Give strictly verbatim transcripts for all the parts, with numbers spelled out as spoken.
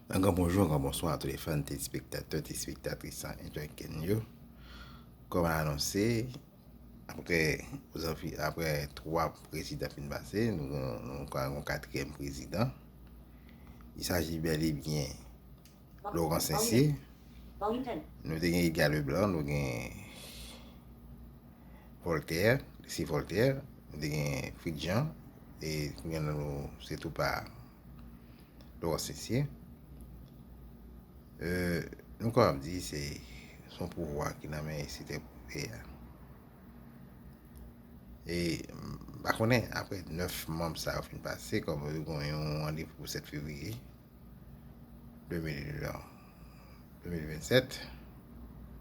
An gran bonjou, an gran bonswa a tout le fan telespektatè, telespektris Enjoy Ken yo. Kòm anonse, apre, apre twa prezidan fin pase, nou, nou, nou ka gen yon katriyèm prezidan. Il s'agit bel et bien Laurent Saint-Cyr. Nou te gen Edgar Leblanc, nou gen Voltaire, Lucie Voltaire, nou te gen Fritz Jean, e kounye a nou se tou pa Laurent Saint-Cyr. Euh, nou kapab di se, se yon pouvwa ki nan men sektè prive a. E m pa konnen, apre nèf manm sa yo fin pase, kòm yo gen yon randevou pou sèt fevriye de mil, de mil vennsèt,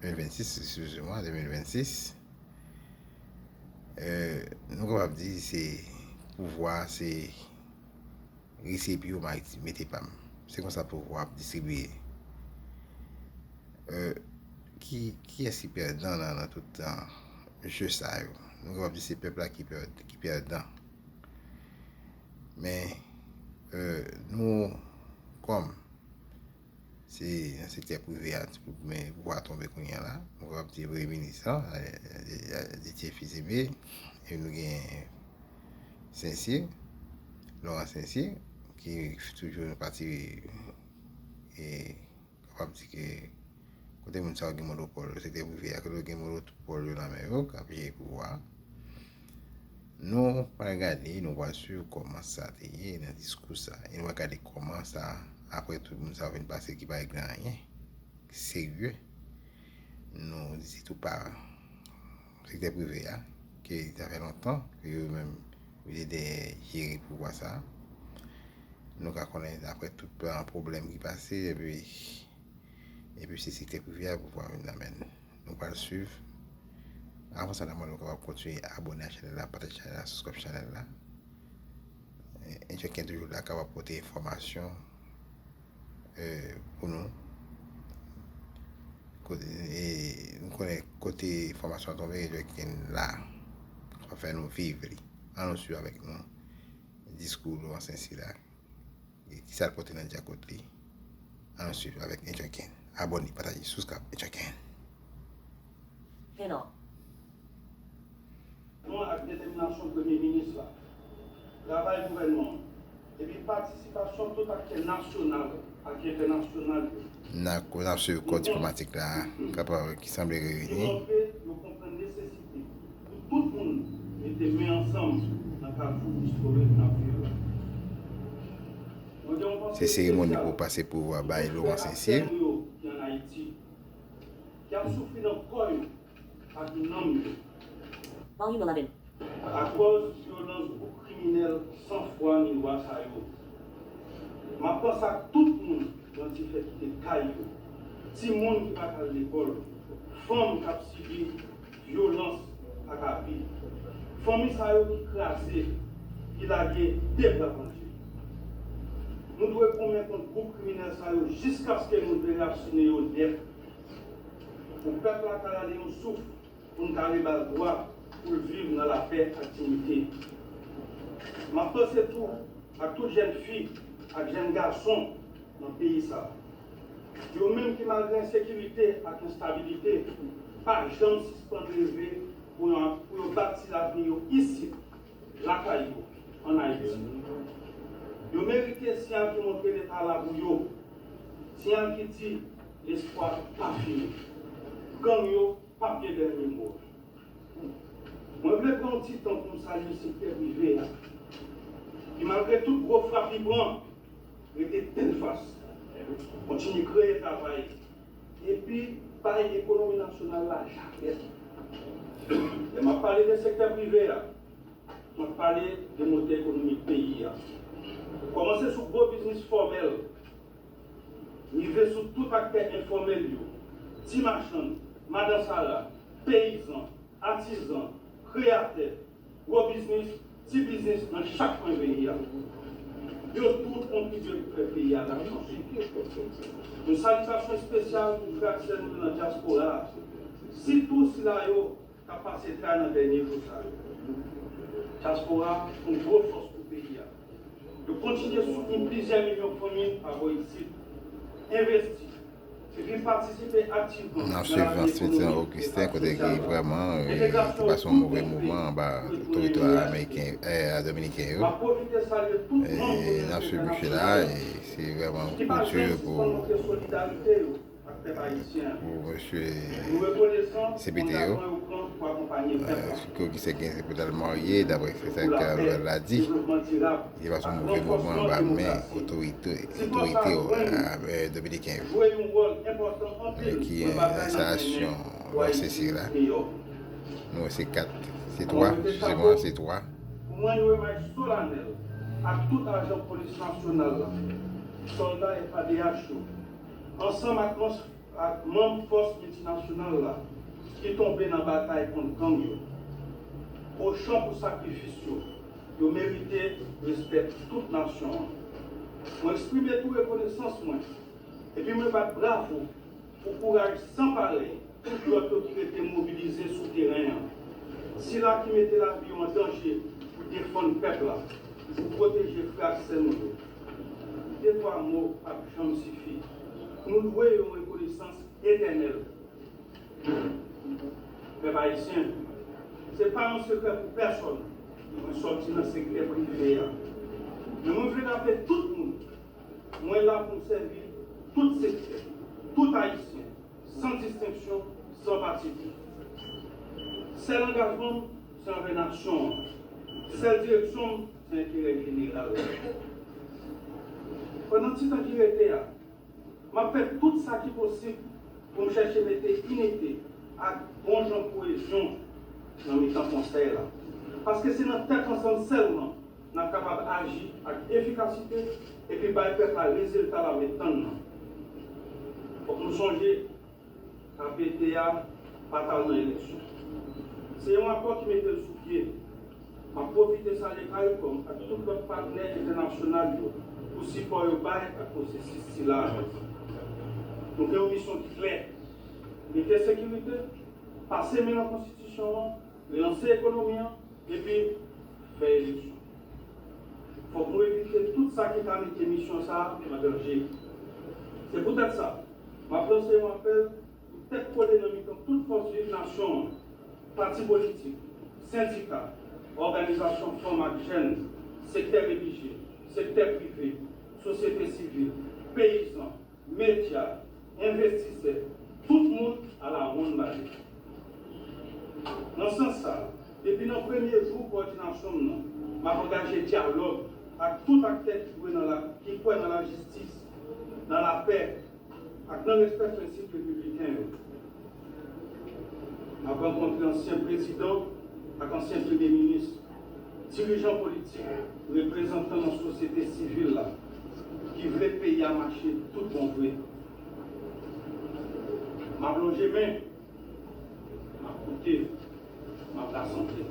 de mil vennsis, eskize mwa, de mil vennsis, euh, nou kapab di se pouvwa, se ris epi yo mete pa m. Se konsa pouvwa ap distribiye. Euh, ki, kiyès ki pèdan nan, nan tout, euh, je sa yo? Nou kapab di se pèp la ki pè-, ki pèdan. Men, euh, nou, kòm se nan sektè prive a, men pouvwa tonbe kounye a la, nou kapab di premye minis lan, euh, euh, Déthié Fils-Aimé, e nou gen Saint-Cyr, Laurent Saint-Cyr, ki toujou nan pati, e kapab di ke kote moun sa yo gen monopòl, sektè prive a, kote yo gen monopòl yo nan men yo, k ap jere pouvwa a. Nou pral gade, nou pral swiv kòman sa te ye nan diskou sa, e nou pral gade kòman sa, apre tout moun sa yo vin pase ki pa regle anyen serye. Nou di se tou pa sektè prive a, ke sa fè lontan ke yo menm yo te dèyè jere pouvwa sa. Nou ka konnen apre tout plan pwoblèm ki pase, epi, epi se sektè prive a pouvwa vin nan men l. Nou pral swiv. Avan sa, n ap mande w kapab kontinye abòne ak chanèl la, pataje chanèl la, subscribe chanèl la. E, Enjoy Ken toujou la, kapab pote enfòmasyon, euh, pou nou. Kote, e, nou konnen kote enfòmasyon an tonbe, Enjoy Ken la. Kapab fè nou viv li. Ann nou swiv avèk nou diskou Laurent Saint-Cyr la. E kisa l pote nan dyakout li? Ann nou swiv avèk Enjoy Ken. Abòne, pataje, subscribe, Enjoy Ken. Ken. Non, ak detèminasyon Premye Minis la, travay gouvènman an, epi patisipasyon tout aktè nasyonal ak entènasyonal yo. N ap, n ap swiv kò diplomatik la, kapab ki sanble reyini. Yo montre yo konprann nesesite pou tout moun mete men ansanm nan kafou istorik n ap viv la. Se seremoni pou pase pouvwa bay Laurent Saint-Cyr. Ki ann Ayiti, ki ap soufri nan kò yo ak nanm yo. Mario Miladen. Akòz vyolans gwoup kriminèl san fwa ni lwa sa yo, m ap panse ak tout moun nan dife kite kay yo, timoun ki pa t al lekòl, fanm k ap sibi vyolans ak abi. Fanmi sa yo ki kraze, ki lage de bra panje. Nou dwe goumen kont gwoup kriminèl sa yo jiskaske nou derasinen yo nèt. Pou pèp la ka rale yon souf, pou n ka rebal dwa pou l viv nan lapè ak diyite. M ap panse tou ak tout jèn fi ak jèn gason nan peyi sa a. Yo menm ki, malgre ensekirite ak enstabilite, pa janm sispann leve pou yo, pou yo bati lavni yo isit, lakay yo, ann Ayiti. Yo merite siyal ki montre leta la pou yo, siyal ki di lespwa pa fini. Gang yo p ap gen dènye mo. Mwen vle pran yon ti tan pou m salye sektè prive a, ki malgre tout gwo frap li pran, rete tennfas, kontinye kreye travay, epi bay ekonomi nasyonal la jalèt. Lè m ap pale de sektè prive a, m ap pale de motè ekonomik peyi a. Kòmanse sou gwo biznis fòmèl, rive sou tout aktè enfòmèl yo, ti machann, madan Sara, peyizan, atizan, kreyatè, gwo biznis, ti biznis nan chak kwen peyi a. Yo tout kontribye pou fè peyi a ka chanje. Yon salitasyon espesyal pou frè ak sè nou yo nan dyaspora a, sitou sila yo k ap pase tray nan dènye jou sa yo. Dyaspora a se yon gwo fòs pou peyi a. Yo kontinye soutni plizyè milyon fanmi pa bò isit. Envesti epi patisipe aktivman nan lavi ekonomik ak sosyal. N ap swiv Vincent Augustin, kote ki vrèman, eh, te pase yon move moman anba otorite ameriken, eh, dominiken yo. M ap pwofite salye tout manm kominote entènasyonal la ki pa janm sispann montre solidarite yo ak pèp ayisyen an. Nou rekonesan pou angajman yo pran pou akonpanye pèp la, pou lapè, devlopman dirab, ak ranfòsman demokrasi. Si pran sa jwenn demokrasi, jwe yon wòl enpòtan anpil nan batay n ap mennen pou Ayiti meyè. Mwen mete chapo pou m rann yon omaj solanèl ak tout ajan polis nasyonal la, sòlda F A D H yo, ansanm ak manm ak manm fòs miltinasyonal la ki tonbe nan batay kont gang yo. Ochan pou sakrifis yo, yo merite respè tout nasyon an. Mwen eksprime tou rekonesans mwen, epi mwen bat bravo pou kouraj san parèy tout lòt yo ki rete mobilize sou teren an. Sila ki mete lavi yo an danje pou defann pèp la, pou pwoteje frè ak sè nou yo. De twa mo p ap janm sifi. Nou dwe yo yon rekonesans etènèl. Pèp ayisyen, se pa yon sekrè pou pèsòn, mwen sòti nan sektè prive a. Men mwen vle raple tout moun, mwen la pou m sèvi tout sektè, tout ayisyen, san distenksyon, san patipri. Sèl angajman m, se anvè nasyon an. Sèl direksyon m, se enterè jeneral. Pandan ti tan ki rete a, m ap fè tout sa ki posib pou m chèche mete inite ak bon jan koyezyon nan mitan konsèy la. Paske se nan tèt ansanm sèlman n ap kapab aji ak efikasite epi bay pèp la rezilta l ap ret tann nan. Fòk nou sonje, K P T a pa t al nan eleksyon. Se yon akò ki mete l sou pye. M ap pwofite salye CARICOM ak tout lòt patnè entènasyonal yo pou sipò yo bay ak pwosesis sila a. Nou gen yon misyon ki klè, mete sekirite, pase men nan konstitisyon an, relanse ekonomi an, epi fè eleksyon. Fòk nou evite tout sa ki ka mete misyon sa a an danje. Se poutèt sa, m ap lanse yon apèl pou tèt kole nan mitan tout fòs viv nasyon an, pati politik, sendika, òganizasyon fanm ak jèn, sektè relijye, sektè prive, sosyete sivil, peyizan, medya, envestisè, tout moun a la ronn bale. Nan sans sa a, depi nan premye jou kowòdinasyon m nan, m ap angaje dyalòg ak tout aktè ki kwè nan la, ki kwè nan lajistis, nan lapè, ak nan respè prensip repibliken yo. M ap rankontre ansyen prezidan ak ansyen premye minis, dirijan politik, reprezantan nan sosyete sivil la ki vle peyi a mache tout bon vre. M ap lonje men, m ap koute, m ap rasanble.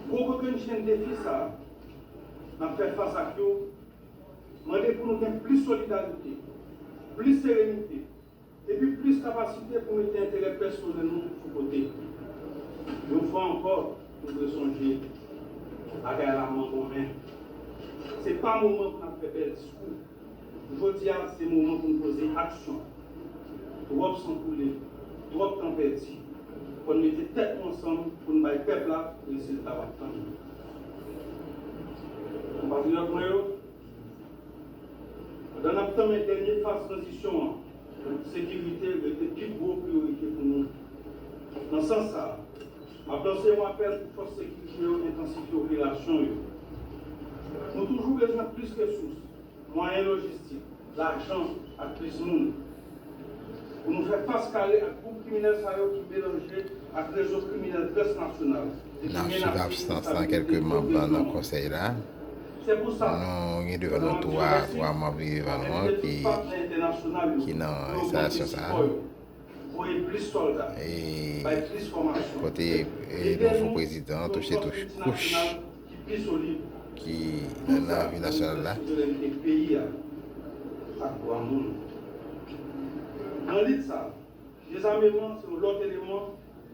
Gwo kokennchenn defi sa a n ap fè fas ak yo mande pou nou gen plis solidarite, plis serenite, epi plis kapasite pou mete enterè pèsonèl nou sou kote. Yon fwa ankò, nou dwe sonje bagay la mangonmen. Se pa moman pou n ap fè bèl diskou. Jodi a, se moman pou n poze aksyon. Twòp san koule, twòp tan pèdi. Fò n mete tèt nou ansanm pou n bay pèp la rezilta w ap tann. Konpatriyòt mwen yo, pandan n ap tanmen dènye faz tranzisyon an, sekirite rete pi gwo priyorite pou nou. Nan sans sa a, m ap lanse yon apèl pou fòs sekirite yo entansifye operasyon yo. Nou toujou bezwen plis resous, mwayen lojistik, lajan ak plis moun pou nou fè fas kare ak gwoup kriminèl sa yo ki melanje ak rezo kriminèl transnasyonal e ki menase estabilite peyi nou an. N ap swiv abstans nan kèlke manm nan konsèy la. Se pou sa, nou gen devan nou twa, twa manm ki devan nou an ki, ki nan enstalasyon sa a. Voye plis sòlda, bay plis fòmasyon, ede nou touche tout kouch ki nan, nan vi nasyonal la. Souvènte peyi a ak dwa moun. Nan lit sa a, dezameman se yon lòt eleman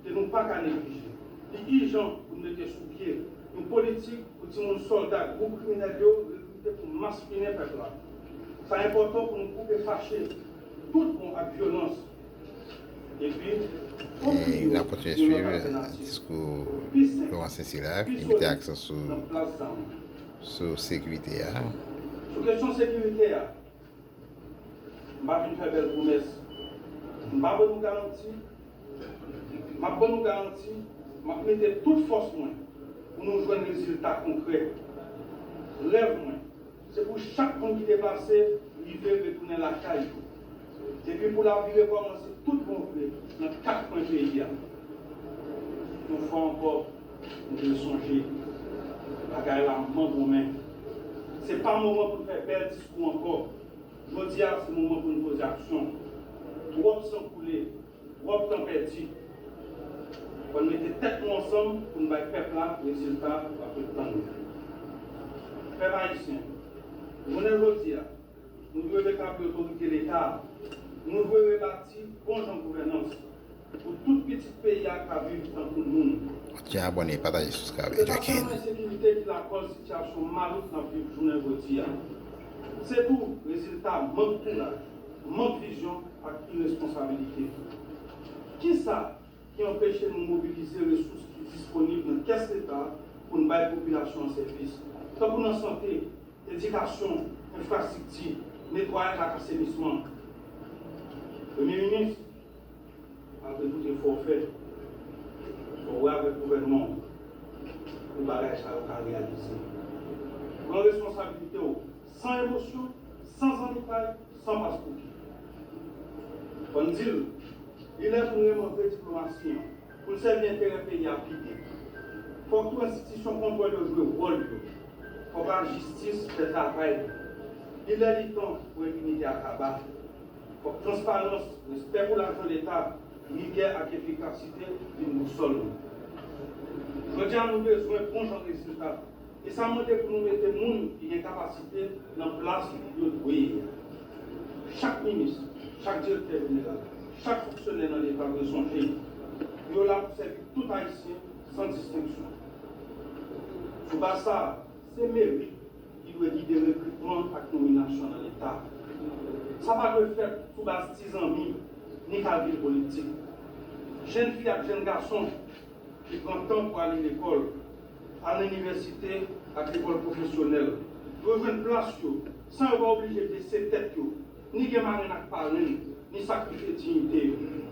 ke nou pa ka neglije. Li ijan pou n mete sou pye yon politik pou timoun sòlda gwoup kriminèl yo rekrite pou maspinen pèp la. Sa enpòtan pou nou koupe fache tout bon ak vyolans. Epi, e n ap kontinye swiv diskou Florence Cécile la, ki mete aksan sou, sou sekirite a. Sou kesyon sekirite a, m pa vin fè bèl pwomès. M pa ban nou garanti. M ap ban nou garanti, m ap mete tout fòs mwen pou nou jwenn rezilta konkrè. Rèv mwen, se pou chak moun ki deplase rive retounen lakay yo. Epi pou lavi rekòmanse tout bon vre nan kat kwen peyi a. Yon fwa ankò, nou dwe sonje, bagay la mangonmen. Se pa moman pou n fè bèl diskou ankò. Jodi a, se moman pou n poze aksyon. Twòp san koule, twòp tan pèdi. Fò n mete tèt nou ansanm pou n bay pèp la rezilta l ap ret tann li. Pèp ayisyen, jounen jodi a, nou dwe retabli otorite Leta a. Nou dwe rebati bon jan gouvènans pou tout pitit peyi a ka viv tankou moun. Kontinye abòne, pataje, subscribe, e like. Ensekirite ki lakòz sitiyasyon malouk n ap viv jounen jodi a. Se tou rezilta mank kouraj, mank vizyon ak iresponsabilite. Kisa ki anpeche nou mobilize resous ki disponib nan kès Leta pou n bay popilasyon an sèvis, tankou nan sante, edikasyon, enfrastrikti, netwayaj ak asenisman? Premye Minis, malgre tout efò w fè, fò w wè avèk gouvènman w pou bagay sa yo ka reyalize. Pran responsabilite w san emosyon, san zanmitay, san paspouki. Fò n di l, li lè pou n remanbre diplomasi an, pou n sèvi enterè peyi a pi byen. Fòk tou enstitisyon kontwòl yo jwe wòl yo. Fòk lajistis fè travay li. Li lè, li tan pou enpinite a kaba. Fòk transparans, respè pou lajan Leta, rigè ak efikasite vin bousòl nou. Jodi a, nou bezwen bon jan rezilta. E sa mande pou nou mete moun ki gen kapasite nan plas yo dwe ye a. Chak minis, chak direktè jeneral, chak fonksyonè nan Leta dwe sonje, yo la pou sèvi tout Ayisyen san distenksyon. Sou baz sa a, se merit ki dwe gide rekritman ak nominasyon nan Leta. Sa pa dwe fèt sou baz ti zanmi, ni kalkil politik. Jèn fi ak jèn gason ki pran tan pou ale lekòl, al nan inivèsite ak lekòl pwofesyonèl, dwe jwenn plas yo san yo pa oblije bese tèt yo, ni gen marenn ak parenn, ni sakrifye diyite yo.